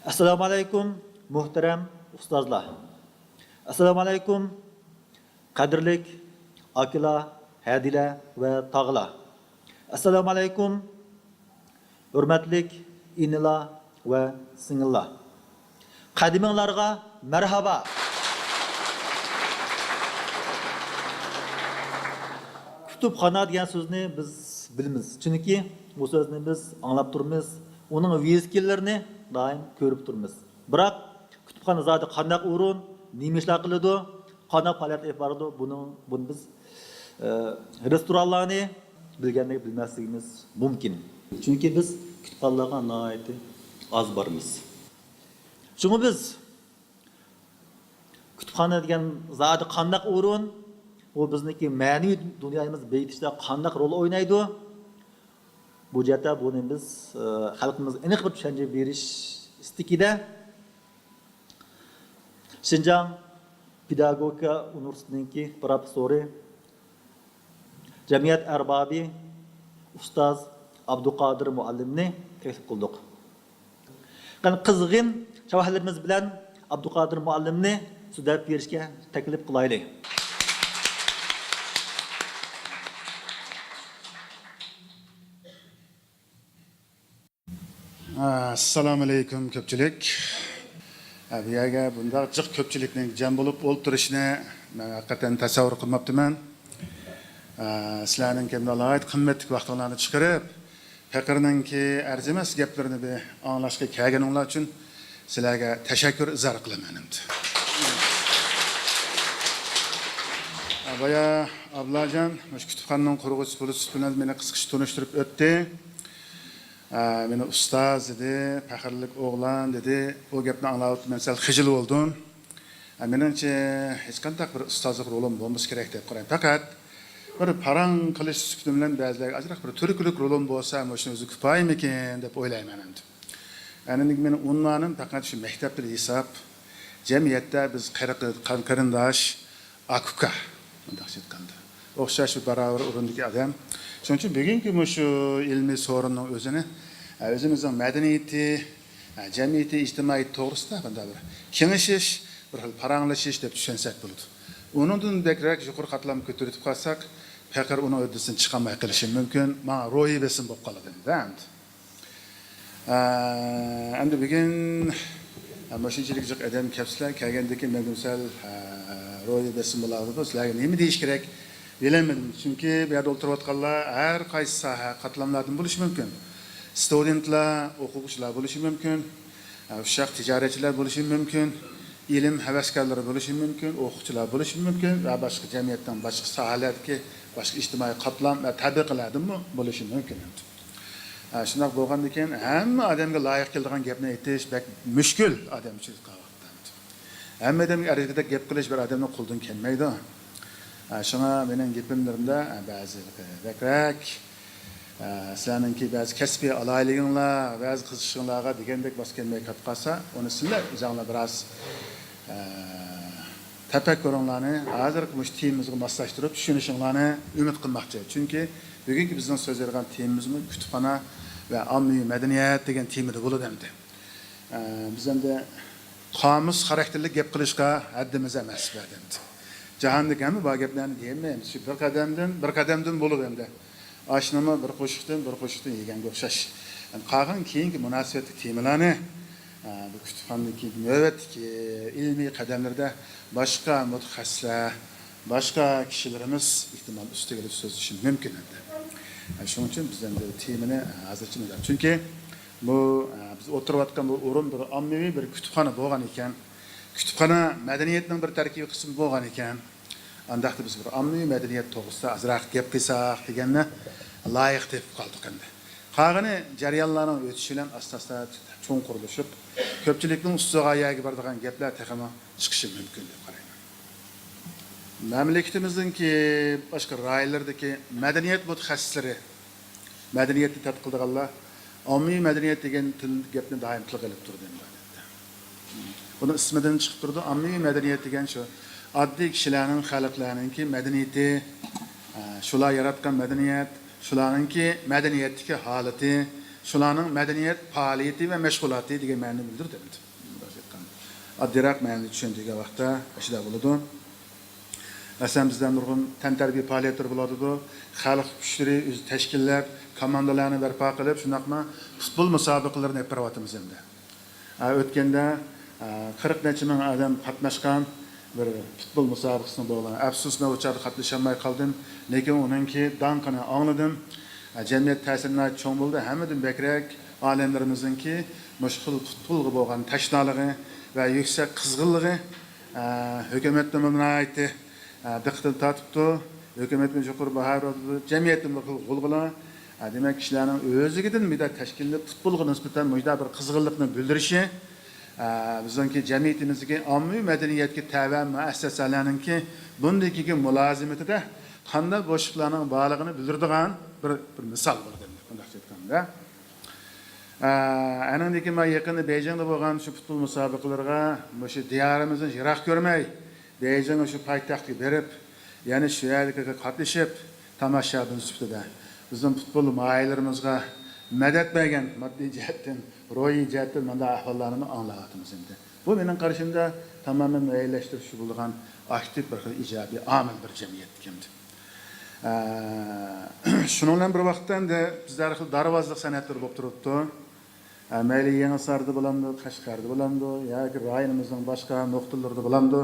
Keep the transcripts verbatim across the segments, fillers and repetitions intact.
ئەسسالامۇ ئەلەيكۇم، مۇھتەرەم ئۇستازلار! ئەسسالامۇ ئەلەيكۇم، قەدىرلىك ئاكىلار، ھەدىلەر ۋە تاغىلار! ئەسسالامۇ ئەلەيكۇم، ھۆرمەتلىك ئىنىلار ۋە سىڭىللار! قەدىمىڭلارغا مەرھابا! كۇتۇپخانا دېگەن سۆزنى بىز بىلىمىز، چۈنكى بۇ سۆزنى بىز ئاڭلاپ تۇرىمىز، ئۇنىڭ ۋىزكىلىرىنى دائىم كۆرۈپ تۇرىمىز. بىراق، كۇتۇپخانا زادى قانداق ئورۇن، نېمە ئىشلار قىلىدۇ، قانداق پائالىيەت ئېلىپ بارىدۇ، بۇنىڭ، بۇنى بىز، ئە، رېستورانلارنى بىلگەندەك بىلمەسلىكىمىز مۇمكىن. چۈنكى بىز كۇتۇپخانىلارغا ناھايىتى ئاز بارىمىز. شۇڭا بىز كۇتۇپخانا دېگەن زادى قانداق ئورۇن، ئۇ بىزنىڭكى مەنىۋى دۇنيايىمىزنى بېيىتىشتە قانداق رول ئوينايدۇ؟ بۇ جەھەتتە بۇنى بىز، ئە، خەلقىمىزگە ئېنىق بىر چۈشەنچە بېرىش ئىستىكىدە شىنجاڭ پېداگوگىكا ئۇنىۋېرسىتېتىنىڭكى پروفېسسورى، جەمئىيەت ئەربابى، ئۇستاز ئابدۇقادىر مۇئەللىمنى تەكلىپ قىلدۇق. قېنى، قىزغىن چاۋاكلىرىمىز بىلەن ئابدۇقادىر مۇئەللىمنى سۆزلەپ بېرىشكە تەكلىپ قىلايلى. ئەسسالامۇئەلەيكۇم، كۆپچىلىك. ئە، بۇ يەرگە بۇنداق جىق كۆپچىلىكنىڭ جەم بولۇپ ئولتۇرۇشىنى مەن ھەقىقەتەن تەسەۋۋۇر قىلماپتىمەن. ئە، سىلەرنىڭكى ناھايىتى قىممەتلىك ۋاقتىڭلارنى چىقىرىپ، پېقىرنىڭكى ئەرزىمەس گەپلىرىنى بىر ئاڭلاشقا كەلگىنىڭلار ئۈچۈن سىلەرگە تەشەككۈر ئىزھار قىلىمەن ئەمدى. بايا ئابلاجان مۇشۇ كۇتۇپخانىنىڭ قۇرغۇچىسى بولۇش سۈپىتى بىلەن مېنى قىسقىچە تونۇشتۇرۇپ ئۆتتى. ئە، مېنى ئۇستاز دېدى، پەخىرلىك ئوغلان دېدى. ئۇ گەپنى ئاڭلاۋېتىپ مەن سەل خىجىل بولدۇم. ئە، مېنىڭچە، ھېچقانداق بىر ئۇستازلىق رولۇم بولمىسا كېرەك دەپ قارايمەن. پەقەت بىر پاراڭ قىلىش سۈپىتىم بىلەن بەزىلەرگە ئازراق بىر تۈرتكىلىك رولۇم بولسا، مۇشۇنىڭ ئۆزى كۇپايىمىكىن دەپ ئويلايمەن ئەمدى. ئەنىڭدىن كېيىن مېنىڭ ئۇنۋانىم پەقەت شۇ مەكتەپ بىلەن ھېساب، جەمئىيەتتە بىز قېرى-، قېرىنداش، ئاكا-ئۇكا، مۇنداقچە ئېيتقاندا، ئوخشاش بىر باراۋەر ئورۇندىكى ئادەم. شۇنىڭ ئۈچۈن بۈگۈنكى مۇشۇ ئىلمىي سورۇننىڭ ئۆزىنى، ئە، ئۆزىمىزنىڭ مەدەنىيىتى، ئە، جەمئىيىتى، ئىجتىمائىيىتى توغرىسىدا بۇنداق بىر كېڭىشىش، بىر خىل پاراڭلىشىش دەپ چۈشەنسەك بولىدۇ. ئۇنىڭدىن بەكرەك يۇقىرى قاتلامغا كۆتۈرۈۋېتىپ قالساق، پېقىر ئۇنىڭ ھۆددىسىدىن چىقالماي قېلىشى مۇمكىن، ماڭا روھىي بېسىم بولۇپ قالىدۇ ئەمدى. ئە، ئەمدى بۈگۈن، ئە، مۇشۇنچىلىك جىق ئادەم كەپسىلەر، كەلگەندىن كېيىن مەن سەل، ئە، روھىي بېسىم بولۇۋاتىدۇ. سىلەرگە نېمە دېيىش كېرەك بىلەلمىدىم. چۈنكى بۇ يەردە ئولتۇرۇۋاتقانلار ھەر قايسى ساھە قاتلاملاردىن بولۇشى مۇمكىن. ستۇدېنتلار، ئوقۇغۇچىلار بولۇشى مۇمكىن. ئە، ئۇششاق تىجارەتچىلەر بولۇشى مۇمكىن. ئىلىم ھەۋەسكارلىرى بولۇشى مۇمكىن، ئوقۇغۇچىلار بولۇشى مۇمكىن ۋە باشقا جەمئىيەتنىڭ باشقا ساھەلەردىكى باشقا ئىجتىمائىي قاتلام ۋە تەبىقىلەردىنمۇ بولۇشى مۇمكىن. ئە، شۇنداق بولغاندىكىن، ھەممە ئادەمگە لايىق كېلىدىغان گەپنى ئېيتىش بەك مۈشكۈل ئادەم ئۈچۈن قالغان ۋاقىتتا. ھەممە ئادەمگە ئەركىدەك گەپ قىلىش بىر ئادەمنىڭ قولىدىن كەلمەيدۇ. ئە، شۇڭا مېنىڭ گېپىملىرىمدە، ئە، بەزى بەكرەك، ئە، سىلەرنىڭكى بەزى كەسپىي ئالاھىدىلىكىڭلار، بەزى قىزىقىشىڭلارغا دېگەندەك ماس كەلمەي كېتىپ قالسا، ئۇنى سىلەر ئۆزۈڭلار بىراز، ئە، تەپەككۇرۇڭلارنى ھازىرقى مۇشۇ تېمىمىزغا ماسلاشتۇرۇپ چۈشىنىشىڭلارنى ئۈمىد قىلماقچى. چۈنكى بۈگۈنكى بىزنىڭ سۆزلەيدىغان تېمىمىزمۇ كۇتۇپخانا ۋە ئاممىۋى مەدەنىيەت دېگەن تېمىدا بولىدۇ ئەمدى. ئە، بىز ئەمدى قامۇس خاراكتېرلىك گەپ قىلىشقا ھەددىمىز ئەمەس بۇ ئەمدى. جاھاندىكى ھەممە بار گەپلەرنى دېيەلمەيمىز. شۇ بىر قەدەمدىن، بىر قەدەمدىن بولىدۇ ئەمدى. ئاشنىمۇ بىر قوشۇقتىن، بىر قوشۇقتىن يېگەنگە ئوخشاش. يەنى قالغان كېيىنكى مۇناسىۋەتلىك تېمىلارنى، ئە، بۇ كۇتۇپخانىدىكى نۆۋەتتىكى ئىلمىي قەدەملىرىدە باشقا مۇتەخەسسىسلەر، باشقا كىشىلىرىمىز ئېھتىمال ئۈستىگە ئېلىپ سۆزلىشى مۇمكىن ئەمدى. ئە، شۇنىڭ ئۈچۈن بىز ئەمدى تېمىنى، ئە، ھازىرچە مۇنداق. چۈنكى بۇ، ئە، بىز ئولتۇرۇۋاتقان بۇ ئورۇن بىر ئاممىۋى بىر كۇتۇپخانا بولغان ئىكەن، كۇتۇپخانا مەدەنىيەتنىڭ بىر تەركىبىي قىسمى بولغان ئىكەن، ئانداقتا بىز بىر ئاممىۋى مەدەنىيەت توغرىسىدا ئازراق گەپ قىلساق دېگەننى لايىق تېپىپ قالدۇق ئەمدى. قالغىنى جەريانلارنىڭ ئۆتۈشى بىلەن ئاستا-ئاستا چوڭقۇرلىشىپ، كۆپچىلىكنىڭ ئۇستىغا يەرگە بارىدىغان گەپلەر تېخىمۇ چىقىشى مۇمكىن دەپ قارايمەن. مەملىكىتىمىزنىڭكى باشقا رايونلىرىدىكى مەدەنىيەت مۇتەخەسسىسلىرى، مەدەنىيەتنى تەتقىق قىلىدىغانلار ئاممىۋى مەدەنىيەت دېگەن تىل، گەپنى دائىم تىلغا ئېلىپ تۇرىدۇ ئەمدى ئادەتتە. بۇنىڭ ئىسمىدىن چىقىپ تۇرىدۇ، ئاممىۋى مەدەنىيەت دېگەن شۇ ئاددىي كىشىلەرنىڭ، خەلقلەرنىڭكى مەدەنىيىتى، ئە، شۇلار ياراتقان مەدەنىيەت، شۇلارنىڭكى مەدەنىيەتتىكى ھالىتى، شۇلارنىڭ مەدەنىيەت پائالىيىتى ۋە مەشغۇلاتى دېگەن مەنىنى بىلدۈرىدۇ. ئاددىيراق مەنىدە چۈشەندۈرگەن ۋاقىتتا ئاشۇنداق بولىدۇ. مەسىلەن، بىزدە نۇرغۇن تەنتەربىيە پائالىيەتلىرى بولۇۋاتىدۇ. خەلق كۈچلىرى ئۆزى تەشكىللەپ، كوماندىلارنى بەرپا قىلىپ، شۇنداقمۇ پۇتبول مۇسابىقىلىرىنى ئېلىپ بېرىۋاتىمىز ئەمدى. ئە، ئۆتكەندە، ئە، قىرىق نەچچە مىڭ ئادەم قاتناشقان بىر پۇتبول مۇسابىقىسىنىڭ بولغان. ئەپسۇس، مەن ئۇ چاغدا قاتنىشالماي قالدىم. لېكىن ئۇنىڭكى داڭقىنى ئاڭلىدىم. ئە، جەمئىيەت تەسىرى ناھايىتى چوڭ بولدى. ھەممىدىن بەكرەك ئالىملىرىمىزنىڭكى مۇشۇ خىل پۇتبولغا بولغان تەشنالىقى ۋە يۈكسەك قىزغىنلىقى، ئە، ھۆكۈمەتنىمۇ ناھايىتى، ئە، دىققىتىنى تارتىپتۇ. ھۆكۈمەتمۇ يۇقىرى باھا بېرىدۇ، جەمئىيەتتىمۇ بىر خىل غۇلغۇلا. ئە، دېمەك، كىشىلەرنىڭ ئۆزىگىدىن مۇنداق تەشكىللىنىپ، پۇتبولغا نىسبەتەن مۇشۇنداق بىر قىزغىنلىقنى بىلدۈرۈشى، ئە، بىزنىڭكى جەمئىيىتىمىزدىكى ئاممىۋى مەدەنىيەتكە تەۋە مۇئەسسەسەلەرنىڭكى بۇندىن كېيىنكى مۇلازىمىتىدە قانداق بوشلۇقلارنىڭ بارلىقىنى بىلدۈرىدىغان بىر، بىر مىسال بولدى، مۇنداقچە ئېيتقاندا. ئە، ئەنىڭدىن كېيىن مانا يېقىندا بېيجىڭدا بولغان شۇ پۇتبول مۇسابىقىلىرىغا مۇشۇ دىيارىمىزدىن يىراق كۆرمەي، بېيجىڭغا شۇ پايتەختكە بېرىپ، يەنە شۇ يەردىكىگە قاتنىشىپ، تاماشىبىن سۈپىتىدە بىزنىڭ پۇتبول ماھىرلىرىمىزغا مەدەت بەرگەن، ماددىي جەھەتتىن، روھىي جەھەتتىن مۇنداق ئەھۋاللارنىمۇ ئاڭلاۋاتىمىز ئەمدى. بۇ مېنىڭ قارىشىمدا تامامەن مۇئەييەنلەشتۈرۈشكە بولىدىغان ئاكتىپ بىر خىل ئىجابىي ئامىل بىر جەمئىيەتتىكى ئەمدى. ئە، شۇنىڭ بىلەن بىر ۋاقىتتا ئەمدى بىزدە ھەر خىل دارۋازلىق سەنئەتلىرى بولۇپ تۇرۇپتۇ. ئە، مەيلى يېڭىساردا بولامدۇ، قەشقەردە بولامدۇ ياكى رايونىمىزنىڭ باشقا نۇقتىلىرىدا بولامدۇ،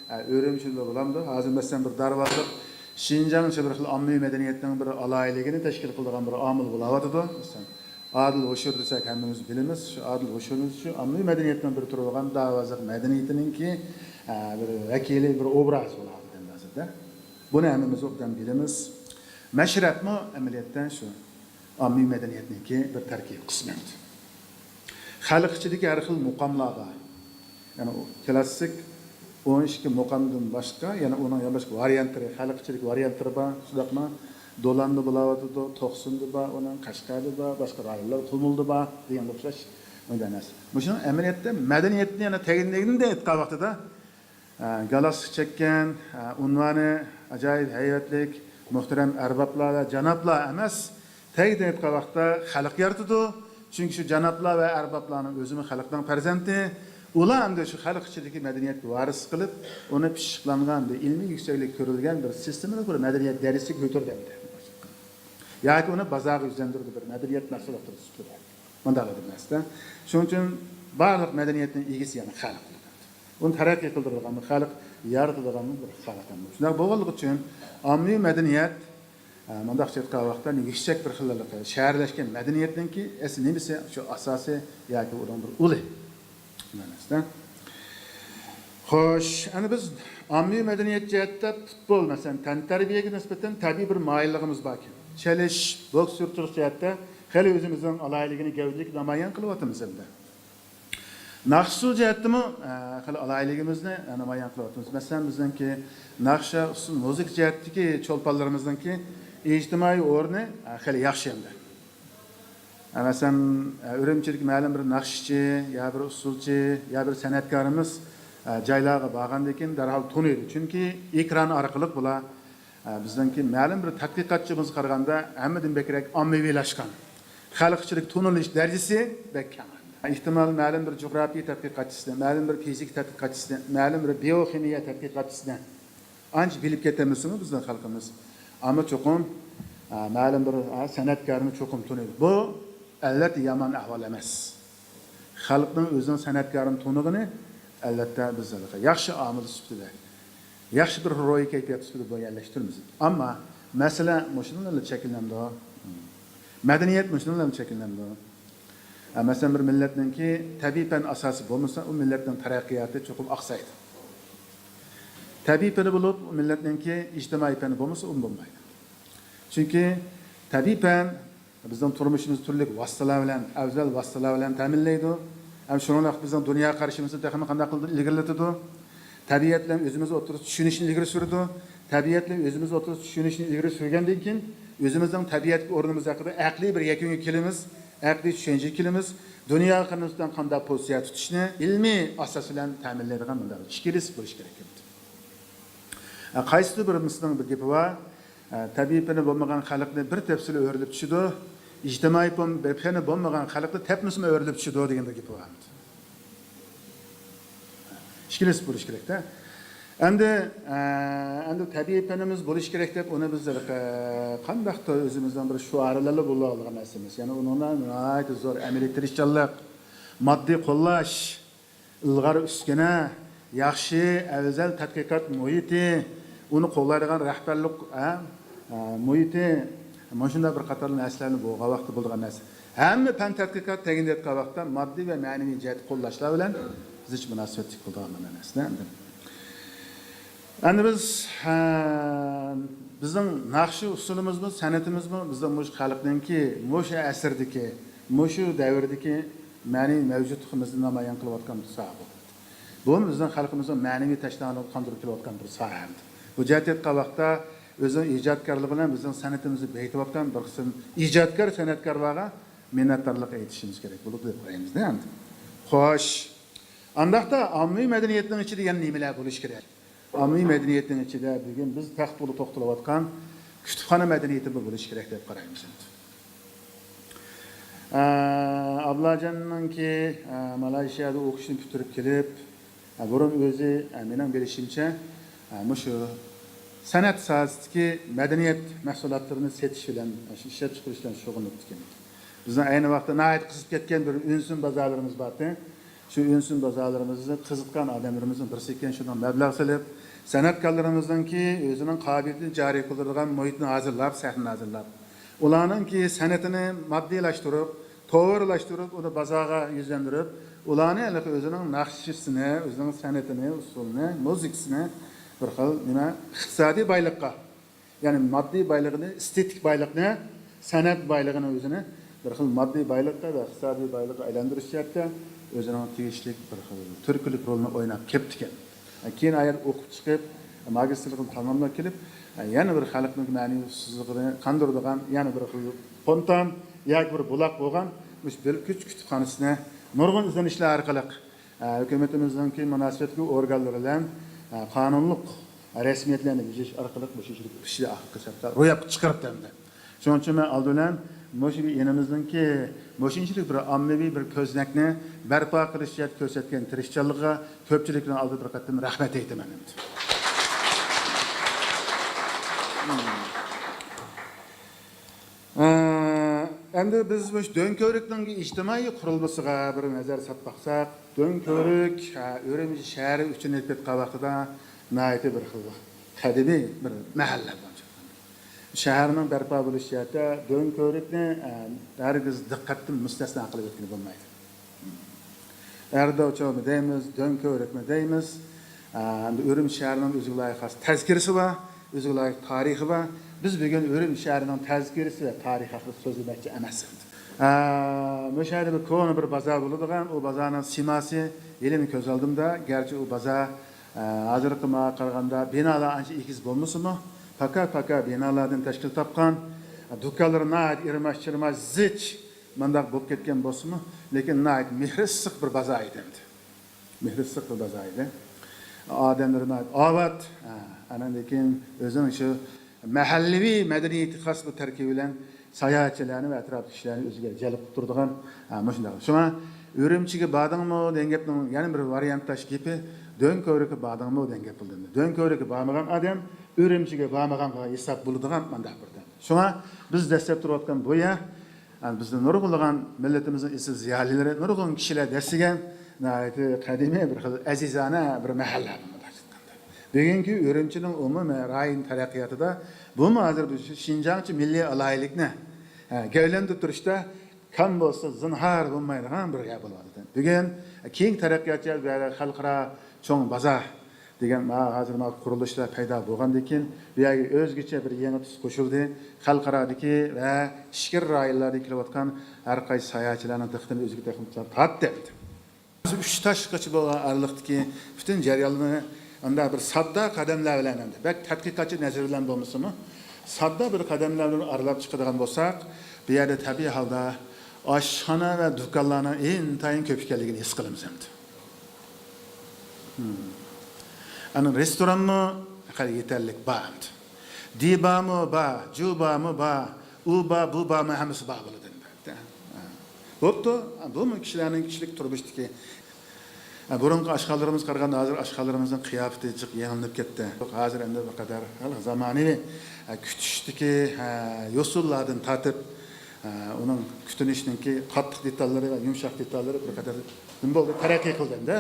ئە، ئۈرۈمچىدە بولامدۇ. ھازىر مەسىلەن بىر دارۋازلىق شىنجاڭچە بىر خىل ئاممىۋى مەدەنىيەتنىڭ بىر ئالاھىدىلىكىنى تەشكىل قىلىدىغان بىر ئامىل بولاۋاتىدۇ. مەسىلەن، ئادىل ھوشۇر دېسەك ھەممىمىز بىلىمىز. شۇ ئادىل ھوشۇر شۇ ئاممىۋى مەدەنىيەتنىڭ بىر تۈرى بولغان دارۋازلىق مەدەنىيىتىنىڭكى، ئە، بىر ۋەكىلى، بىر ئوبرازى بولاۋاتىدۇ ئەمدى ھازىردا. بۇنى ھەممىمىز ئوبدان بىلىمىز. مەشرەپمۇ ئەمەلىيەتتە شۇ ئاممىۋى مەدەنىيەتنىڭكى بىر تەركىبىي قىسمى. خەلق ئىچىدىكى ھەر خىل مۇقاملارغا، يەنى ئۇ كلاسسىك ئون ئىككى مۇقامدىن باشقا، يەنە ئۇنىڭ يەنە باشقا ۋارىيانتلىرى، خەلق ئىچىدىكى ۋارىيانتلىرى بار، شۇنداقمۇ؟ دولاندا بولاۋاتىدۇ، توقسۇندا بار، ئۇنىڭ قەشقەردە بار، باشقا رايونلار، قۇمۇلدا بار دېگەنگە ئوخشاش مۇنداق نەرسە. مۇشۇنىڭ ئەمەلىيەتتە مەدەنىيەتنى يەنە تەگدىن-تەگدىن ئېيتقان ۋاقتىدا، ئە، گالاسكا چەككەن، ئە، ئۇنۋانى ئاجايىپ ھەيۋەتلىك، مۇھتەرەم ئەربابلار ۋە جانابلار ئەمەس، تەگدىن ئېيتقان ۋاقىتتا خەلق يارىتىدۇ. چۈنكى شۇ جانابلار ۋە ئەربابلارنىڭ ئۆزىمۇ خەلقنىڭ پەرزەنتى. ئۇلار ئەمدى شۇ خەلق ئىچىدىكى مەدەنىيەتكە ۋارىسلىق قىلىپ، ئۇنى پىششىقلانغان، ئىلمىي يۈكسەكلىككە كۆرۈلگەن بىر سىستېمىلىق بىر مەدەنىيەت دەرىجىسىگە كۆتۈردى ئەمدى. ياكى ئۇنى بازارغا يۈزلەندۈردى بىر مەدەنىيەت مەھسۇلاتلىرى سۈپىتىدە. مۇنداق ئەمەس-تە. شۇنىڭ ئۈچۈن بارلىق مەدەنىيەتنىڭ ئىگىسى يەنە خەلق. ئۇنى تەرەققىي قىلدۇرىدىغان بىر خەلق، يارىتىدىغان بىر خەلق. شۇنداق بولغانلىقى ئۈچۈن ئاممىۋى مەدەنىيەت، ئە، مۇنداقچە ئېيتقان ۋاقىتتا يۈكسەك بىر خىللىقى، شەھەرلەشكەن مەدەنىيەتنىڭكى ئەسلى نېمىسى؟ شۇ ئاساسى ياكى ئۇنىڭ بىر ئۇلى مەنىسىدە. خوش، ئەنە بىز ئاممىۋى مەدەنىيەت جەھەتتە پۇتبول، مەسىلەن، تەنتەربىيەگە نىسبەتەن تەبىئىي بىر مايىللىقىمىز باركەن. چېلىش، بوكس يۈرۈشتۈرۈش جەھەتتە خېلى ئۆزىمىزنىڭ ئالاھىدىلىكىنى گەۋدىلىك نامايان قىلىۋاتىمىز ئەمدى. ناخشا-ئۇسسۇل جەھەتتىمۇ، ئە، خېلى ئالاھىدىلىكىمىزنى، ئە، نامايان قىلىۋاتىمىز. مەسىلەن، بىزنىڭكى ناخشا-ئۇسسۇل مۇزىكا جەھەتتىكى چولپانلىرىمىزنىڭكى ئىجتىمائىي ئورنى، ئە، خېلى ياخشى ئەمدى. ئە، مەسىلەن، ئە، ئۈرۈمچىدىكى مەلۇم بىر ناخشىچى يا بىر ئۇسسۇلچى يا بىر سەنئەتكارىمىز، ئە، جايلارغا بارغاندىن كېيىن دەرھال تونۇيدۇ. چۈنكى ئېكران ئارقىلىق بۇلار ئە، بىزنىڭكى مەلۇم بىر تەتقىقاتچىمىزغا قارىغاندا ھەممىدىن بەكرەك ئاممىۋىلاشقان. خەلق ئىچىدىكى تونۇلۇش دەرىجىسى بەك كەڭ. ئېھتىمال، مەلۇم بىر جۇغراپىيە تەتقىقاتچىسىنى، مەلۇم بىر فىزىكا تەتقىقاتچىسىنى، مەلۇم بىر بىئوخىمىيە تەتقىقاتچىسىنى ئانچە بىلىپ كەتەلمىسىمۇ بىزنىڭ خەلقىمىز، ئەمما چوقۇم، ئە، مەلۇم بىر، ئە، سەنئەتكارنى چوقۇم تونۇيدۇ. بۇ، ئەلۋەتتە، يامان ئەھۋال ئەمەس. خەلقنىڭ ئۆزىنىڭ سەنئەتكارىنى تونۇغىنى، ئەلۋەتتە، بىز ياخشى ئامىل سۈپىتىدە، ياخشى بىر روھىي كەيپىيات سۈپىتىدە مۇئەييەنلەشتۈرىمىز. ئەمما مەسىلە مۇشۇنىڭ بىلەن چەكلىنەمدۇ؟ مەدەنىيەت مۇشۇنىڭ بىلەن چەكلىنەمدۇ؟ ئە، مەسىلەن، بىر مىللەتنىڭكى تەبىئىي پەن ئاساسى بولمىسا، ئۇ مىللەتنىڭ تەرەققىياتى چوقۇم ئاقسايدۇ. تەبىئىي پەنى بولۇپ، ئۇ مىللەتنىڭكى ئىجتىمائىي پەنى بولمىسا، ئۇمۇ بولمايدۇ. چۈنكى تەبىئىي پەن بىزنىڭ تۇرمۇشىمىزنى تۈرلۈك ۋاسىتىلەر بىلەن، ئەۋزەل ۋاسىتىلەر بىلەن تەمىنلەيدۇ. ھەم شۇنىڭ بىلەن بىزنىڭ دۇنيا قارىشىمىزنى تېخىمۇ قانداق قىلىدۇ؟ ئىلگىرىلىتىدۇ. تەبىئەت بىلەن ئۆزىمىزنى ئوتتۇرىسىدا چۈشىنىشنى ئىلگىرى سۈرىدۇ. تەبىئەت بىلەن ئۆزىمىزنى ئوتتۇرىسىدا چۈشىنىشنى ئىلگىرى سۈرگەندىن كېيىن، ئۆزىمىزنىڭ تەبىئەتتىكى ئورنىمىز ھەققىدە ئەقلىي بىر يەكۈنگە كېلىمىز، ئەقلىي چۈشەنچىگە كېلىمىز. دۇنياغا قارىغاندا قانداق پوزىتسىيە تۇتۇشنى ئىلمىي ئاساس بىلەن تەمىنلەيدىغان مۇنداق بىر ئىككىلىسى بولۇشى كېرەك. ئە، قايسىدۇر بىرىمىزنىڭ بىر گېپى بار، ئە، تەبىئىي پېنى بولمىغان خەلقنى بىر تەپسىلى ئۆرۈلۈپ چۈشىدۇ، ئىجتىمائىي پەن-، پەنى بولمىغان خەلقتە تەپمىسىمۇ ئۆرۈلۈپ چۈشىدۇ دېگەندەك گېپى بار. ئىككىلىسى بولۇشى كېرەكتە. ئەمدى، ئە، ئەمدى تەبىئىي پەنىمىز بولۇشى كېرەك دەپ، ئۇنى بىز، ئە، قانداقتۇر ئۆزىمىزنىڭ بىر شوئارلىرىلا بولۇۋالغان نەرسە ئەمەس. يەنى ئۇنىڭدا ناھايىتى زور ئەمەلىي تىرىشچانلىق، ماددىي قوللاش، ئىلغار ئۈسكۈنە، ياخشى، ئەۋزەل تەتقىقات مۇھىتى، ئۇنى قوللايدىغان رەھبەرلىك، ئە، ئە، مۇھىتى، مۇشۇنداق بىر قاتار نەرسىلەرنى بولغان ۋاقىتتا بولىدىغان نەرسە. ھەممە پەن تەتقىقات دېگەندەك قىلغان ۋاقىتتا ماددىي ۋە مەنىۋى جەھەتتە قوللاشلار بىلەن زىچ مۇناسىۋەتلىك بولىدىغان بىر نەرسە ئەمدى. ئەمدى بىز، ھە، بىزنىڭ ناخشا ئۇسسۇلىمىزمۇ، سەنئىتىمىزمۇ بىزنىڭ مۇشۇ خەلقنىڭكى، مۇشۇ ئەسىردىكى، مۇشۇ دەۋردىكى مەنىۋى مەۋجۇتلۇقىمىزنى نامايان قىلىۋاتقان بىر ساھە بۇ. بۇمۇ بىزنىڭ خەلقىمىزنىڭ مەنىۋى تەشنالىقىنى قاندۇرۇپ كېلىۋاتقان بىر ساھە. بۇ جەھەتتە ئېيتقان ۋاقىتتا ئۆزىنىڭ ئىجادكارلىقى بىلەن بىزنىڭ سەنئىتىمىزنى بېيىتىۋاتقان بىر قىسىم ئىجادكار سەنئەتكارلارغا مىننەتدارلىق ئېيتىشىمىز كېرەك بولىدۇ دەپ قارايمىز ئەمدى. خوش. ئانداقتا ئاممىۋى مەدەنىيەتنىڭ ئىچىدە يەنە نېمىلەر بولۇشى كېرەك؟ ئاممىۋى مەدەنىيەتنىڭ ئىچىدە بۈگۈن بىز تەخت بولۇپ توختىلىۋاتقان كۇتۇپخانا مەدەنىيىتىمۇ بولۇشى كېرەك دەپ قارايمىز ئەمدى. ئە، ئابلاجاننىڭكى، ئە، مالايشىيادا ئوقۇشنى پۈتتۈرۈپ كېلىپ، ئە، بۇرۇن ئۆزى، ئە، مېنىڭ بىلىشىمچە، ئە، مۇشۇ سەنئەت ساھەسىدىكى مەدەنىيەت مەھسۇلاتلىرىنى سېتىش بىلەن، ئىشلەپچىقىرىش بىلەن شۇغۇللىنىپ كەلگەن. بىزنىڭ ئەينى ۋاقىتتا ناھايىتى قىزىپ كەتكەن بىر ئۈنسىن بازارلىرىمىز بار ئىدى. شۇ ئۈنسىن بازارلىرىمىزنى قىزىتقان ئادەملىرىمىزنىڭ بىرسى ئىكەن، شۇنىڭ مەبلەغ سېلىپ، سەنئەتكارلىرىمىزنىڭكى ئۆزىنىڭ قابىلىيىتىنى جارى قىلدۇرىدىغان مۇھىتنى ھازىرلاپ، سەھنىنى ھازىرلاپ، ئۇلارنىڭكى سەنئىتىنى ماددىيلاشتۇرۇپ، توۋارلاشتۇرۇپ، ئۇنى بازارغا يۈزلەندۈرۈپ، ئۇلارنى ھېلىقى ئۆزىنىڭ ناخشىسىنى، ئۆزىنىڭ سەنئىتىنى، ئۇسسۇلىنى، مۇزىكىسىنى بىر خىل نېمە، ئىقتىسادىي بايلىققا، يەنى ماددىي بايلىقىنى، ئېستېتىك بايلىقنى، سەنئەت بايلىقىنى ئۆزىنى بىر خىل ماددىي بايلىققا ۋە ئىقتىسادىي بايلىققا ئايلاندۇرۇش جەھەتتە ئۆزىنىڭ تېگىشلىك بىر خىل تۈرتكىلىك رولىنى ئويناپ كەپتىكەن. كېيىن ئايال ئوقۇپ چىقىپ، ماگىستىرلىقىنى تاماملاپ كېلىپ، يەنە بىر خەلقنىڭ مەنىۋى ئۇسسۇزلۇقىنى قاندۇرىدىغان يەنە بىر خىل فونتان ياكى بىر بۇلاق بولغان مۇشۇ بىلكۈچ كۇتۇپخانىسىنى نۇرغۇن ئىزدىنىشلەر ئارقىلىق، ھۆكۈمىتىمىزنىڭكى مۇناسىۋەتلىك ئورگانلىرى بىلەن قانۇنلۇق رەسمىيەتلەرنى بېجىرىش ئارقىلىق مۇشۇ ئىشنى ئاخىرقى ھېسابتا روياپقا چىقىرىپتۇ ئەمدى. شۇنىڭ ئۈچۈن مەن ئالدى بىلەن مۇشۇ يېنىمىزنىڭكى مۇشۇنچىلىك بىر ئاممىۋى بىر كۆزنەكنى بەرپا قىلىش جەھەتتە كۆرسەتكەن تىرىشچانلىقىغا كۆپچىلىكنىڭ ئالدىدا بىر قېتىم رەھمەت ئېيتىمەن ئەمدى. ئە، ئەمدى بىز مۇشۇ دۆڭ كۆۋرۈكنىڭ ئىجتىمائىي قۇرۇلمىسىغا بىر نەزەر ساپ باقساق، دۆڭ كۆۋرۈك، ئە، ئۈرۈمچى شەھىرى ئۈچۈن ئېلىپ كەتكەن ۋاقتىدا ناھايىتى بىر خىل قەدىمىي بىر مەھەللە بولغان. شەھەرنىڭ بەرپا بولۇش جەھەتتە دۆڭ كۆۋرۈكنى، ئە، ھەرگىز دىققەتتىن مۇستەسنا قىلىپ ئۆتكىلى بولمايدۇ. ئەردوچۇمۇ دەيمىز، دۆڭ كۆۋرۈكمۇ دەيمىز. ئە، ئەمدى ئۈرۈمچى شەھىرىنىڭ ئۆزىگە لايىق خاس تەزكىرىسى بار، ئۆزىگە لايىق تارىخى بار. بىز بۈگۈن ئۈرۈمچى شەھىرىنىڭ تەزكىرىسى ۋە تارىخى ھەققىدە سۆزلىمەكچى ئەمەس. ئە، بۇ شەھەردە بىر كونا بىر بازار بولىدىغان، ئۇ بازارنىڭ سىيماسى ھېلىمۇ كۆز ئالدىمدا. گەرچە ئۇ بازار، ئە، ھازىرقى ماڭا قارىغاندا بىنالار ئانچە ئېگىز بولمىسىمۇ، پاكا-پاكا بىنالاردىن تەشكىل تاپقان، دۇكانلىرى ناھايىتى ئىرماش-چىرماش، زىچ، مانداق بولۇپ كەتكەن بولسىمۇ، لېكىن ناھايىتى مېھرى ئىسسىق بىر بازار ئىدى ئەمدى. مېھرى ئىسسىق بىر بازار ئىدى. ئادەملىرى ناھايىتى ئاۋات. ھە، ئاندىن كېيىن ئۆزىنىڭ شۇ مەھەللىۋى مەدەنىيىتى خاس بىر تەركىبى بىلەن ساياھەتچىلەرنى ۋە ئەتراپتىكى كىشىلەرنى ئۆزىگە جەلپ قىلىپ تۇرىدىغان، ھە، مۇشۇنداق. شۇڭا ئۈرۈمچىگە باردىڭمۇ دېگەن گەپنىڭ يەنە بىر ۋارىيانتداش گېپى، دۆڭ كۆۋرۈككە باردىڭمۇ دېگەن گەپ بولىدۇ. دۆڭ كۆۋرۈككە بارمىغان ئادەم ئۈرۈمچىگە بارمىغانغا ھېساب بولىدىغان مانداق بىر دەم. شۇڭا بىز دەسسەپ تۇرۇۋاتقان بۇ يەر، ئە، بىزدە نۇرغۇنلىغان مىللىتىمىزنىڭ ئېسىل زىيالىيلىرى، نۇرغۇن كىشىلەر دەسسىگەن ناھايىتى قەدىمىي بىر خىل ئەزىزانە بىر مەھەللە بۇنداق ئېيتقاندا. بۈگۈنكى ئۈرۈمچىنىڭ ئومۇمىي رايون تەرەققىياتىدا بۇمۇ ھازىر بىز شىنجاڭچە مىللىي ئالاھىدىلىكنى، ئە، گەۋدىلەندۈرۈپ تۇرۇشتا كەم بولسا زىنھار بولمايدىغان بىر يەر بولۇۋاتىدۇ. بۈگۈن كېيىنكى تەرەققىيات جەھەتتە خەلقئارا چوڭ بازار دېگەن ما-، ھازىر ما قۇرۇلۇشلار پەيدا بولغاندىن كېيىن، بۇ يەرگە ئۆزگىچە بىر يېڭى تۈس قوشۇلدى. خەلقئارادىكى ۋە ئىچكىرى رايونلاردىن كېلىۋاتقان ھەر قايسى ساياھەتچىلەرنىڭ دىققىتىنى ئۆزىگە تېخىمۇ تارتتى. ئۈچ تاشقىچە بولغان ئارىلىقتىكى پۈتۈن جەريانلىرىنى ئۇنداق بىر ساددا قەدەملەر بىلەن ئەمدى بەك تەتقىقاتچى نەزىرى بىلەن بولمىسىمۇ، ساددا بىر قەدەملەر بىلەن ئارىلاپ چىقىدىغان بولساق، بۇ يەردە تەبىئىي ھالدا ئاشخانا ۋە دۇكانلارنىڭ ئىنتايىن كۆپ ئىكەنلىكىنى ھېس قىلىمىز ئەمدى. ئاندىن رېستورانمۇ يېتەرلىك بار ئەمدى. دىبامۇ بار، جۇبامۇ بار، ئۇ بار، بۇ بارمۇ، ھەممىسى بار بولىدۇ ئەلۋەتتە. ھە. بوپتۇ. بۇمۇ كىشىلەرنىڭ كىشىلىك تۇرمۇشتىكى، ھە، بۇرۇنقى ئاشخانىلىرىمىزغا قارىغاندا ھازىر ئاشخانىلىرىمىزنىڭ قىياپىتى جىق يېڭىلىنىپ كەتتى. ھازىر ئەمدى بىر قەدەر ھە، زامانىۋى، ھە، كۈتۈشتىكى، ھە، يوسۇنلاردىن تارتىپ، ھە، ئۇنىڭ كۈتۈنۈشنىڭكى قاتتىق دېتاللىرى ۋە يۇمشاق دېتاللىرى بىر قەدەر نېمە بولدى، تەرەققىي قىلدى ئەمدى.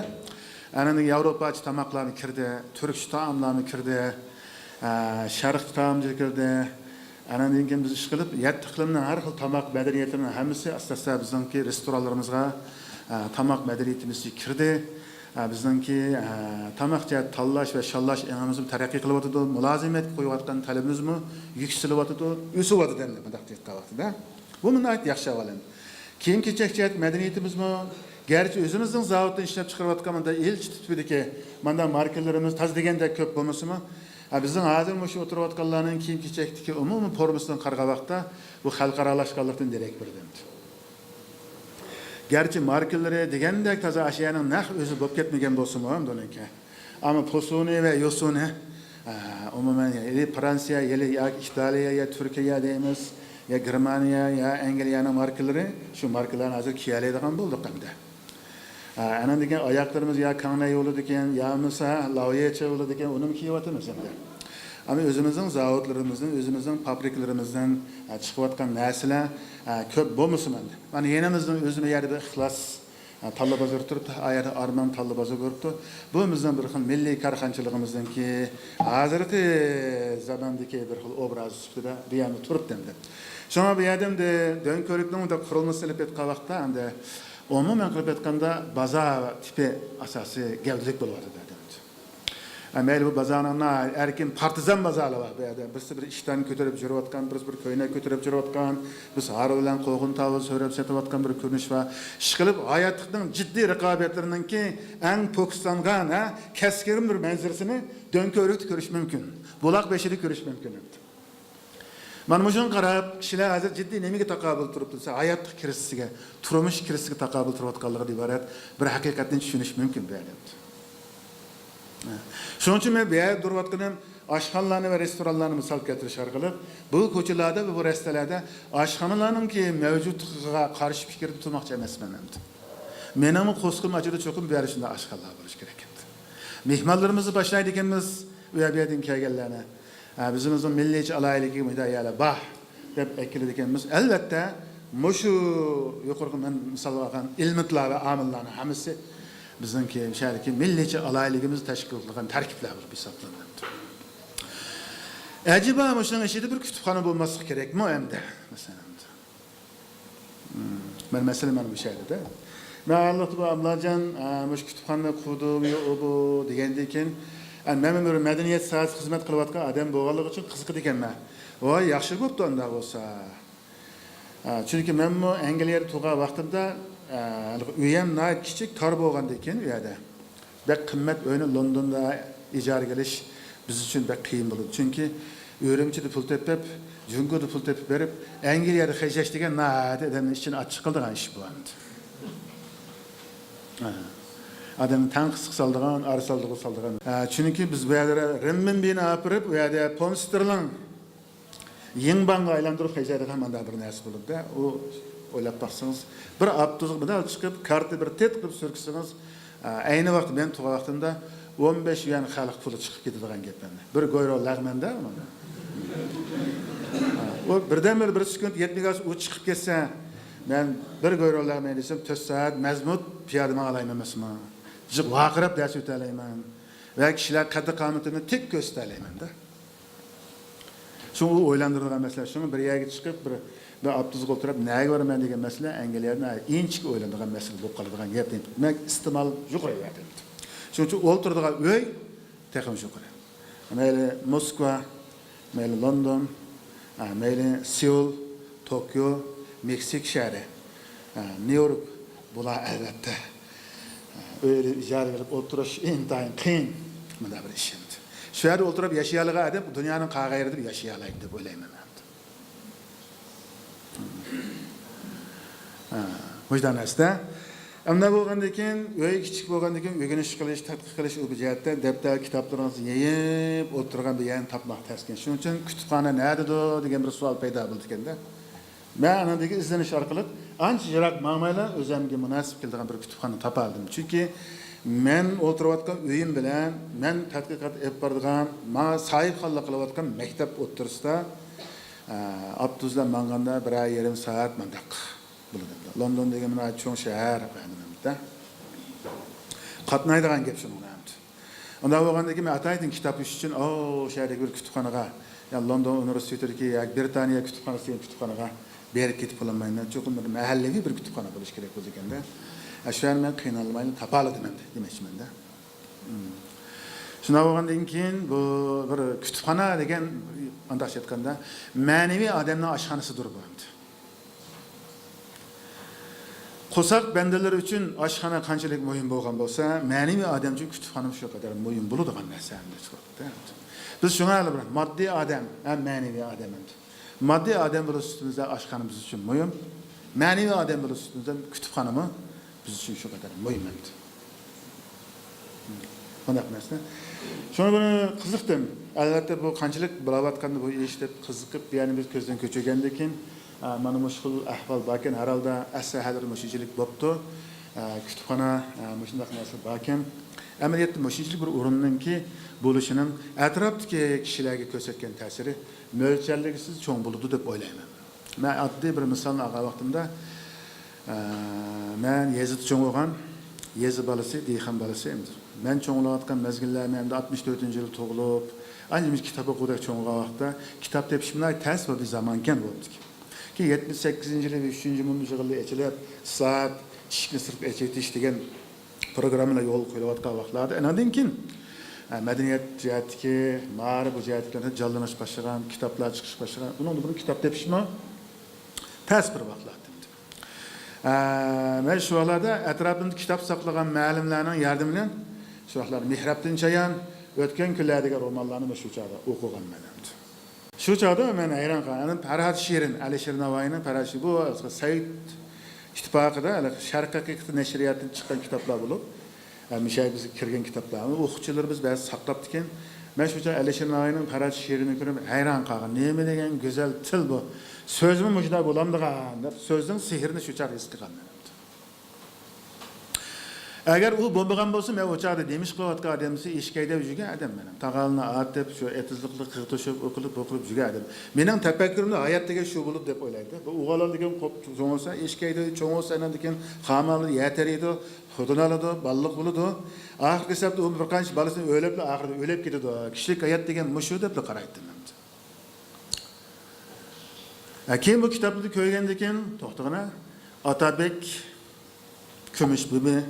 ئەنە ياۋروپاچە تاماقلارمۇ كىردى، تۈركچە تائاملارمۇ كىردى، ئە، شەرقچە تائاملار كىردى. ئەنەندىن كېيىن بىز ئىشقىلىپ يەتتە ئىقلىمنىڭ ھەر خىل تاماق مەدەنىيەتلىرىنىڭ ھەممىسى ئاستا-ئاستا بىزنىڭكى رېستورانلىرىمىزغا، ئە، تاماق مەدەنىيىتىمىزگە كىردى. ئە، بىزنىڭكى، ئە، تاماق جەھەت تاللاش ۋە شاللاش ئېڭىمىزمۇ تەرەققىي قىلىۋاتىدۇ. مۇلازىمەتكە قويۇۋاتقان تەلىپىمىزمۇ يۈكسىلىۋاتىدۇ، ئۆسۈۋاتىدۇ ئەمدى مۇنداق دېيىشقان ۋاقتىدا. بۇمۇ ناھايىتى ياخشى ئەھۋال ئەمدى. كىيىم-كېچەك جەھەت مەدەنىيىتىمىزمۇ، گەرچە ئۆزىمىزنىڭ زاۋۇتتا ئىشلەپ چىقىرىۋاتقان مۇنداق ئىلچە تىپىدىكى مانداق ماركىلىرىمىز تازا دېگەندەك كۆپ بولمىسىمۇ، ھە، بىزنىڭ ھازىر مۇشۇ ئولتۇرۇۋاتقانلارنىڭ كىيىم-كېچەكتىكى ئومۇمىي فورمىسىدىن قارىغان ۋاقىتتا، بۇ خەلقئارالاشقانلىقتىن دېرەك بېرىدۇ ئەمدى. گەرچە ماركىلىرى دېگەندەك تازا ئاشۇ يەرنىڭ نەق ئۆزى بولۇپ كەتمىگەن بولسىمۇ، ئەمدى ئۇنىڭكى. ئەمما پوسۇنى ۋە يوسۇنى، ئە، ئومۇمەن، يا فرانسىيە، يا ياكى ئىتالىيە، يا تۈركىيە دەيمىز، يا گېرمانىيە، يا ئەنگلىيەنىڭ ماركىلىرى، شۇ ماركىلارنى ھازىر كىيەلەيدىغان بولدۇق ئەمدى. ئە، ئەنە دېگەن ئاياقلىرىمىز يا كاڭنەي بولىدىكەن، يا بولمىسا لاۋيېچە بولىدىكەن، ئۇنىمۇ كىيىۋاتىمىز ئەمدى. ئەمما ئۆزىمىزنىڭ زاۋۇتلىرىمىزدىن، ئۆزىمىزنىڭ فابرىكىلىرىمىزدىن، ئە، چىقىۋاتقان نەرسىلەر، ئە، كۆپ بولمىسىمۇ ئەمدى. مانا يېنىمىزدىن ئۆزىمىز يەردە بىر ئىخلاس، ھە، تاللا بازىرى تۇرۇپتۇ، ئا يەردە ئارمان تاللا بازىرى تۇرۇپتۇ. بۇ بىزنىڭ بىر خىل مىللىي كارخانىچىلىقىمىزنىڭكى ھازىرقى زاماندىكى بىر خىل ئوبرازى سۈپىتىدە بۇ يەردە تۇرۇپتۇ ئەمدى. شۇڭا بۇ يەردە ئەمدى دۆڭكۆۋرۈكنىڭ مۇنداق قۇرۇلمىسىنى ئېلىپ ئېيتقان ۋاقىتتا ئەمدى ئومۇمەن قىلىپ ئېيتقاندا بازار تىپى ئاساسىي گەۋدىلىك بولۇۋاتىدۇ ئەمدى. ئە، مەيلى بۇ بازارنىڭ ناھايىتى ئەركىن پارتىزان بازارلىرى بار بۇ يەردە. بىرسى بىر ئىشتان كۆتۈرۈپ يۈرۈۋاتقان، بىرسى بىر كۆينەك كۆتۈرۈپ يۈرۈۋاتقان، بىرسى ھارۋا بىلەن قوغۇن تاۋۇز سۆرەپ سېتىۋاتقان بىر كۆرۈنۈش بار. ئىشقىلىپ، ھاياتلىقنىڭ جىددىي رىقابەتلىرىنىڭكى ئەڭ پوكۇسلانغان، ھە، كەسكىن بىر مەنزىرىسىنى دۆڭكۆۋرۈكتە كۆرۈش مۇمكىن. بۇلاق بېشىدا كۆرۈش مۇمكىن. مانا مۇشۇنىڭغا قاراپ، كىشىلەر ھازىر جىددىي نېمىگە تاقابىل تۇرۇپتۇ دېسە، ھاياتلىق كىرىزىسىگە، تۇرمۇش كىرىزىسىگە تاقابىل تۇرۇۋاتقانلىقىدىن ئىبارەت بىر ھەقىقەتنى چۈشىنىش مۇمكىن بۇ يەردە. شۇنىڭ ئۈچۈن مەن بۇ يەردە تۇرۇۋاتقىنىم ئاشخانىلارنى ۋە رېستورانلارنى مىسال كەلتۈرۈش ئارقىلىق، بۇ كوچىلاردا ۋە بۇ رەستىلەردە ئاشخانىلارنىڭكى مەۋجۇتلۇقىغا قارشى پىكىردە تۇرماقچى ئەمەسمەن ئەمدى. مېنىڭمۇ قورسىقىم ئاچىدۇ، چوقۇم بۇ يەردە شۇنداق ئاشخانىلار بولۇشى كېرەك ئەمدى. مېھمانلىرىمىزنى باشلايدىكەنمىز، ئۇ يەر بۇ يەردىن كەلگەنلەرنى. ھە، بىزىمىزنىڭ مىللىيچە ئالاھىدىلىكى مۇنداق يەرلەر بار دەپ ئەكېلىدىكەنمىز. ئەلۋەتتە، مۇشۇ يۇقىرىقى مەن مىسال ئالغان ئېلېمېنتلار ۋە ئامىللارنىڭ ھەممىسى بىزنىڭكى شەھەردىكى مىللىيچە ئالاھىدىلىكىمىزنى تەشكىل قىلغان تەركىبلەر بولۇپ ھېسابلىنىدۇ. ئەجەبا مۇشۇنىڭ ئىچىدە بىر كۇتۇپخانا بولماسلىقى كېرەكمۇ ئەمدى؟ مەسىلەن. مم. مانا مەسىلە مانا بۇ شەھەردە. مەن ھازىر بۇ ئابلاجان، ئە، مۇشۇ كۇتۇپخانىنى قۇردۇم، يو، ئۇ، بۇ دېگەندىن كېيىن، ئە، مەنمۇ بىر مەدەنىيەت ساھەسىدە خىزمەت قىلىۋاتقان ئادەم بولغانلىقى ئۈچۈن قىزىقىدىكەنمەن. ۋاي، ياخشى بوپتۇ ئۇنداق بولسا. ئە، چۈنكى مەنمۇ ئەنگلىيەدە تۇرغان ۋاقتىمدا، ئە، ئۆيەم ناھايىتى كىچىك، تار بولغاندىن كېيىن ئۇ يەردە. بەك قىممەت ئۆينى لوندوندا ئىجارىگە ئېلىش بىز ئۈچۈن بەك قىيىن بولىدۇ. چۈنكى ئۈرۈمچىدە پۇل تېپىپ، جۇڭگودا پۇل تېپىپ بېرىپ، ئەنگلىيەدە خەجلەش دېگەن ناھايىتى ئادەمنىڭ ئىچىنى ئاچچىق قىلىدىغان ئىش بۇ ئەمدى. ھە. ئادەمنى تەڭ قىسقا سالىدىغان، ئارا سالدۇرغا سالىدىغان. ھە، چۈنكى بىز بۇ يەردە رېنمىنبىنى ئاپىرىپ، ئۇ يەردە پونت ستېرلىڭ يىڭباڭغا ئايلاندۇرۇپ خەجلەيدىغان مانداق بىر نەرسە بولىدۇ-دە. ئۇ ئويلاپ باقسىڭىز، بىر ئاپتوبۇسقا بىردەم چىقىپ، كارتا بىر تىت قىلىپ سۈركىسىڭىز، ئەينى ۋاقىت مەن تۇغان ۋاقتىمدا ئون بەش يۈەن خەلق پۇلى چىقىپ كېتىدىغان گەپ ئەمدى. بىر گويرو لەغمەندە ئۇنىڭ. ئۇ بىردەمبىر بىر سېكۇنت يەتمىگەچ ئۇ چىقىپ كەتسە، مەن بىر گويرو لەغمەن دېسەم، تۆت سائەت مەزمۇت پىيادە ماڭالايمەن ئەمەسمۇ؟ جىق ۋارقىراپ دەرس ئۆتەلەيمەن. ۋە كىشىلەر قەددى-قامىتىمنى تىك كۆرسىتەلەيمەن-دە. شۇڭا ئۇ ئويلاندۇرىدىغان مەسىلە. شۇڭا بىر يەرگە چىقىپ، بىر، بىر ئاپتوبۇسقا ئولتۇرۇپ، نەگە بارىمەن دېگەن مەسىلە ئەنگلىيەدە ئىنچىكە ئويلىنىدىغان مەسىلە بولۇپ قالىدىغان گەپ. دېمەك، ئىستېمال يۇقىرى بۇ يەردە. شۇنىڭ ئۈچۈن ئولتۇرىدىغان ئۆي تېخىمۇ يۇقىرى. مەيلى موسكۋا، مەيلى لوندون، ئا، مەيلى سېئۇل، توكيو، مېكسىكا شەھىرى، ئا، نيۇ يورك، بۇلار ئەلۋەتتە، ئا، ئۆينى ئىجارىگە ئېلىپ ئولتۇرۇش ئىنتايىن قىيىن. مۇنداق بىر ئىش ئەمدى. شۇ يەردە ئولتۇرۇپ ياشىيالىغان ئادەم دۇنيانىڭ قايسى يېرىدە ياشىيالايدۇ دەپ ئويلايمەن مەن. ھە، ۋىجدان ئەستە. ئەمدى بولغاندىن كېيىن، ئۆي كىچىك بولغاندىن كېيىن ئۆگىنىش قىلىش، تەتقىق قىلىش، ئۇ بۇ جەھەتتە دەپتەر كىتابلىرىڭىزنى يېيىپ ئولتۇرغان بىر يەرنى تاپماق تەسكەن. شۇنىڭ ئۈچۈن كۇتۇپخانا نەدىدۇ دېگەن بىر سوئال پەيدا بولىدىكەن-دە. مەن ئانىڭدىكى ئىزدىنىش ئارقىلىق ئانچە يىراق ماڭمايلا ئۆزۈمگە مۇناسىپ كېلىدىغان بىر كۇتۇپخانا تاپالىدىم. چۈنكى مەن ئولتۇرۇۋاتقان ئۆيۈم بىلەن مەن تەتقىقات ئېلىپ بارىدىغان، ماڭا ساھىبخانلىق قىلىۋاتقان مەكتەپ ئوتتۇرىسىدا، ئە، ئاپتوبۇس بىلەن ماڭغاندا بىرەر يېرىم سائەت مانداق بولىدۇ. لوندون دېگەن ناھايىتى چوڭ شەھەر، ئەپەندىم، قاتنايدىغان گەپ شۇنىڭ بىلەن. ئۇنداق بولغاندىن كېيىن مەن ئاتايىتىن كىتاب ئېلىش ئۈچۈن، ئو، شەھەردىكى بىر كۇتۇپخانىغا، يا لوندون ئۇنىۋېرسىتېتىدىكى ياكى بىرىتانىيە كۇتۇپخانىسى دېگەن كۇتۇپخانىغا بېرىپ كېتىپ بولالمايمەن. چوقۇم بىر مەھەللىۋى بىر كۇتۇپخانا بولۇشى كېرەك بولىدىكەن-دە. ئە، شۇ يەرنى مەن قىينالمايلا تاپالىدىم ئەمدى دېمەكچىمەن-دە. مم. شۇنداق بولغاندىن كېيىن بۇ بىر كۇتۇپخانا دېگەن، مۇنداقچە ئېيتقاندا، مەنىۋى ئادەمنىڭ ئاشخانىسىدۇر بۇ ئەمدى. قورساق بەندىلىرى ئۈچۈن ئاشخانا قانچىلىك مۇھىم بولغان بولسا، مەنىۋى ئادەم ئۈچۈن كۇتۇپخانىمۇ شۇ قەدەر مۇھىم بولىدىغان نەرسە ئەمدى. بىز شۇڭا ھېلى بىر ماددىي ئادەم ھەم مەنىۋى ئادەم ئەمدى. ماددىي ئادەم بولۇش سۈپىتىمىزدە ئاشخانا بىز ئۈچۈن مۇھىم. مەنىۋى ئادەم بولۇش سۈپىتىمىزدە كۇتۇپخانىمۇ بىز ئۈچۈن شۇ قەدەر مۇھىم ئەمدى. بۇنداق نەرسە. شۇڭا بۇنى قىزىقتىم. ئەلۋەتتە، بۇ قانچىلىك بولاۋاتقاندا بۇ ئىش دەپ قىزىقىپ، يەنە بىز كۆزدىن كۆچۈرگەندىكىن، ئا، مانا مۇشۇ خىل ئەھۋال باركەن، ھەر ھالدا ئەسلى ھەللىرى مۇشۇنچىلىك بوپتۇ. ئا، كۇتۇپخانا، ئا، مۇشۇنداق نەرسە باركەن. ئەمەلىيەتتە مۇشۇنچىلىك بىر ئورۇننىڭكى بولۇشىنىڭ ئەتراپتىكى كىشىلەرگە كۆرسەتكەن تەسىرى مۆلچەرلىگۈسىز چوڭ بولىدۇ دەپ ئويلايمەن. مەن ئاددىي بىر مىسالنى ئالغان ۋاقتىمدا، ئە، مەن يېزىدا چوڭ بولغان، يېزا بالىسى، دېھقان بالىسى ئەمدى. مەن چوڭ بولۇۋاتقان مەزگىللەر، مەن ئەمدى ئاتمىش تۆتىنچى يىلى تۇغۇلۇپ، ئانچە-مۇنچە كىتاب ئوقۇغۇدەك چوڭ بولغان ۋاقىتتا كىتاب تېپىش ناھايىتى تەس بىر زامان ئىكەن بولۇپتىكەن. كېيىن يەتمىش سەككىزىنچى يىلى، ئۈچىنچى مۇندىن يىغىلدى ئېچىلىپ، ئىسلاھات، ئىشىكنى سىرتقا ئېچىۋېتىش دېگەن پروگراممىلار يولغا قويۇلۇۋاتقان ۋاقىتلاردا، ئاندىن كېيىن، ئە، مەدەنىيەت جەھەتتىكى، مائارىپ بۇ جەھەتتىكى جانلىنىش باشلىغان، كىتابلار چىقىش باشلىغان. ئۇنىڭدىن بۇرۇن كىتاب تېپىشمۇ تەس بىر ۋاقىتلار ئىدى. ئە، مەن شۇ ۋاقىتلاردا ئەتراپىمدا كىتاب ساقلىغان مۇئەللىملەرنىڭ ياردىمى بىلەن شۇ ۋاقىتلار مېھرابتىن چايان، ئۆتكەن كۈنلەر دېگەن رومانلارنى مەن شۇ چاغدا ئوقۇغانمەن ئەمدى. شۇ چاغدا مەن ھەيران قالغان. پەرھات شېرىن، ئەلىشىر نەۋائىينىڭ پەرھات شېرىن، بۇ سوۋېت ئىتتىپاقىدا ھېلىقى شەرقىي ھەقىقەت نەشرىياتىدىن چىققان كىتابلار بولۇپ، ھە، مۇشۇ بىزگە كىرگەن كىتابلار. ئۇنى ئوقۇغۇچىلىرىمىز بەزى ساقلاپتىكەن. مەن شۇ چاغ ئەلىشىر نەۋائىينىڭ پەرھات شېرىنىنى كۆرۈپ ھەيران قالغان. نېمە دېگەن گۈزەل تىل بۇ. سۆزىمۇ مۇشۇنداق بولامدىغان دەپ، سۆزنىڭ سېھرىنى شۇ چاغ ھېس قىلغان مەن. ئەگەر ئۇ بولمىغان بولسا، مەن ئۇ چاغدا نېمە ئىش قىلىۋاتقان ئادەم دېسە، ئېشەك ھەيدەپ يۈرگەن ئادەم مەن. تاغارنى ئارتىپ، شۇ ئېتىزلىقلىق قىغ توشۇپ، ئوقۇلۇپ، ئوقۇلۇپ يۈرگەن ئادەم. مېنىڭ تەپەككۇرۇمدا ھايات دېگەن شۇ بولىدۇ دەپ ئويلايتتى. بۇ ئوغۇللار دېگەن قوپ چوڭ بولسا، ئېشەك ھەيدەيدۇ، چوڭ بولسا، ئاندىن كېيىن خامانلىدا يەر تېرىيدۇ، خوتۇن ئالىدۇ، بالىلىق بولىدۇ. ئاخىرقى ھېسابتا ئۇ بىر قانچە بالىسىنى ئۆيلەپلا ئاخىرىدا ئۆلۈپ كېتىدۇ. كىشىلىك ھايات دېگەن مۇشۇ دەپلا قارايتتىم مەن. ھە، كېيىن بۇ كىتابنى كۆرگەندىن كېيىن، توختىغىنە، ئاتابېك، كۈمۈش بىبى،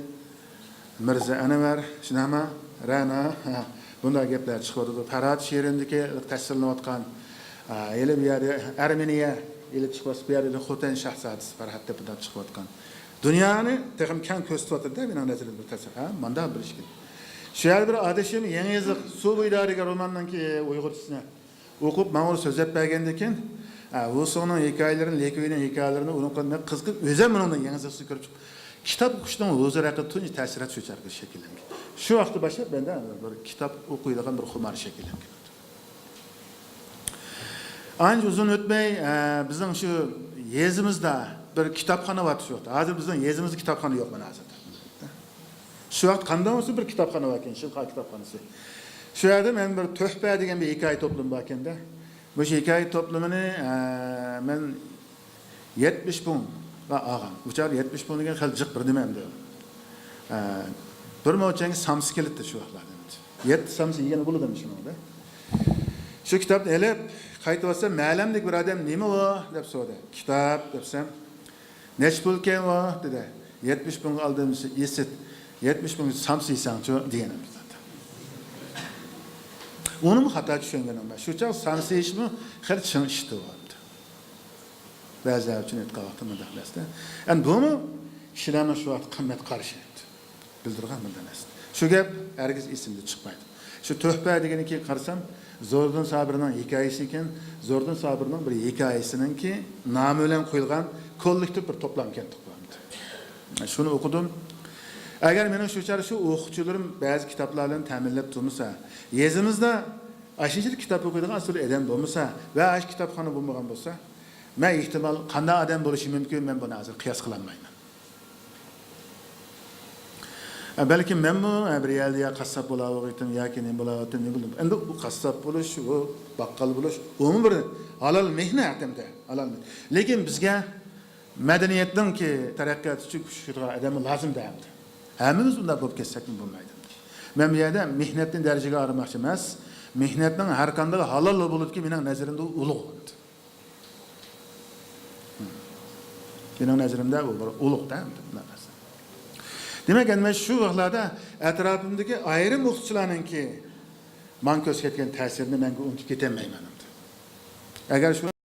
مىرزا ئەنۋەر، شۇنداقمۇ؟ رەنا، ھە، بۇنداق گەپلەر چىقىۋاتىدۇ. پەرھات شېرىندىكى تەسۋىرلىنىۋاتقان، ھە، ھېلى بۇ يەردە ئەرمېنىيە ئېلىپ چىقىۋاتسا، بۇ يەردە خوتەن شاھزادىسى پەرھات دەپ بۇنداق چىقىۋاتقان. دۇنيانى تېخىمۇ كەڭ كۆرسىتىۋاتىدۇ-دە، مېنىڭ نەزىرىمدە بىر تەسىر. ھە، مانداق بىر ئىش. شۇ يەردە بىر ئادىشىم يېڭى يېزىق، سۇ بويىدا دېگەن روماننىڭكى ئۇيغۇرچىسىنى ئوقۇپ، ماڭا سۆزلەپ بەرگەندىن كېيىن، ئە، ۋۇ سوڭنىڭ ھېكايىلىرىنى، لېكۋېينىڭ ھېكايىلىرىنى ئۇنىڭ قىزىقىپ، ئۆزۈم ئۇنىڭدىن يېڭى زىقسا كۆرۈپ چىقىپ، كىتاب ئوقۇشنىڭ ھۇزۇرى ھەققىدە تۇنجى تەسىرات شۇ چاغدا شەكىللەنگەن. شۇ ۋاقىتتا باشلاپ مەندە بىر كىتاب ئوقۇيدىغان بىر خۇمار شەكىللەنگەن. ئانچە ئۇزۇن ئۆتمەي، ئە، بىزنىڭ شۇ يېزىمىزدا بىر كىتابخانا بار شۇ ۋاقىتتا. ھازىر بىزنىڭ يېزىمىزدا كىتابخانا يوق مانا ھازىر. شۇ ۋاقىت قانداق بولسا بىر كىتابخانا باركەن، شىنخۇا كىتابخانىسى. شۇ يەردە مەن بىر تۆھپە دېگەن بىر ھېكايە توپلىمى باركەن-دە. مۇشۇ ھېكايە توپلىمىنى، ئە، مەن يەتمىش پۇڭغا ئالغان. ئۇ چاغدا يەتمىش پۇڭ دېگەن خېلى جىق بىر نېمە ئەمدى. ئە، بىر موچەنگە سامسا كېلەتتى شۇ ۋاقىتلاردا. يەتتە سامسا يېگەن بولىدۇ شۇنىڭدا. شۇ كىتابنى ئېلىپ قايتىۋاتسام، مەھەللەمدىكى بىر ئادەم، «نېمە ئۇ؟» دەپ سورىدى. «كىتاب» دەپسەم، «نەچچە پۇل ئىكەن ئۇ؟» دېدى. «يەتمىش پۇڭغا ئالدىم» دېسە، «ئىسىت، يەتمىش پۇڭ سامسا يېسەڭچۇ؟» دېگەن. ئۇنىمۇ خاتا چۈشەنگەن مەن. شۇ چاغ سامسا يېيىشمۇ خېلى چىڭ ئىشتۇ. بەزىلەر ئۈچۈن ئېيتقان ۋاقتىم مۇنداق نەرسە. ئەمدى بۇمۇ كىشىلەرنىڭ شۇ ۋاقىت قىممەت قارىشى. بىلدۈرىدىغان بىر نەرسە. شۇ گەپ ھەرگىز ئېسىمدىن چىقمايدۇ. شۇ تۆھپە دېگىنىكىن قارىسام، زوردۇن سابىرنىڭ ھېكايىسى ئىكەن. زوردۇن سابىرنىڭ بىر ھېكايىسىنىڭكى نامى بىلەن قويۇلغان كوللېكتىپ بىر توپلام ئىكەن، توپلام. شۇنى ئوقۇدۇم. ئەگەر مېنىڭ شۇ چاغدا شۇ ئوقۇغۇچىلىرىم بەزى كىتابلار بىلەن تەمىنلەپ تۇرمىسا، يېزىمىزدا ئاشۇنچىلىك كىتاب ئوقۇيدىغان ئاسىل ئادەم بولمىسا ۋە ئاشۇ كىتابخانا بولمىغان بولسا، مەن ئېھتىمال قانداق ئادەم بولۇشى مۇمكىن، مەن بۇنى ھازىر قىياس قىلالمايمەن. ئە، بەلكىم مەنمۇ، ئە، بىر يەردە يا قاسساپ بولاۋاتىمەن ياكى نېمە بولاۋاتىمەن، نېمە بولدۇم. ئەمدى ئۇ قاسساپ بولۇش، ئۇ باققال بولۇش، ئۇمۇ بىر ھالال مېھنەت ئەمدى، ھالال مېھنەت. لېكىن بىزگە مەدەنىيەتنىڭكى تەرەققىياتى ئۈچۈن كۈچ چىقىرىدىغان ئادەممۇ لازىم دە ئەمدى. ھەممىمىز ئۇنداق بولۇپ كەتسەكمۇ بولمايدۇ. مەن بۇ يەردە مېھنەتنى دەرىجىگە ئايرىماقچى ئەمەس. مېھنەتنىڭ ھەر قانداق ھالال بولىدىكى، مېنىڭ نەزىرىمدە ئۇ ئۇلۇغ. مېنىڭ نەزىرىمدە ئۇ بىر ئۇلۇغ دە، ئەمدى بۇنداق نەرسە. دېمەك، ئەمدى مەن شۇ ۋاقىتلاردا ئەتراپىمدىكى ئايرىم ئوقۇتقۇچىلارنىڭكى ماڭا كۆرسەتكەن تەسىرىنى مەن ئۇنتۇپ كېتەلمەيمەن ئەمدى. ئەگەر شۇ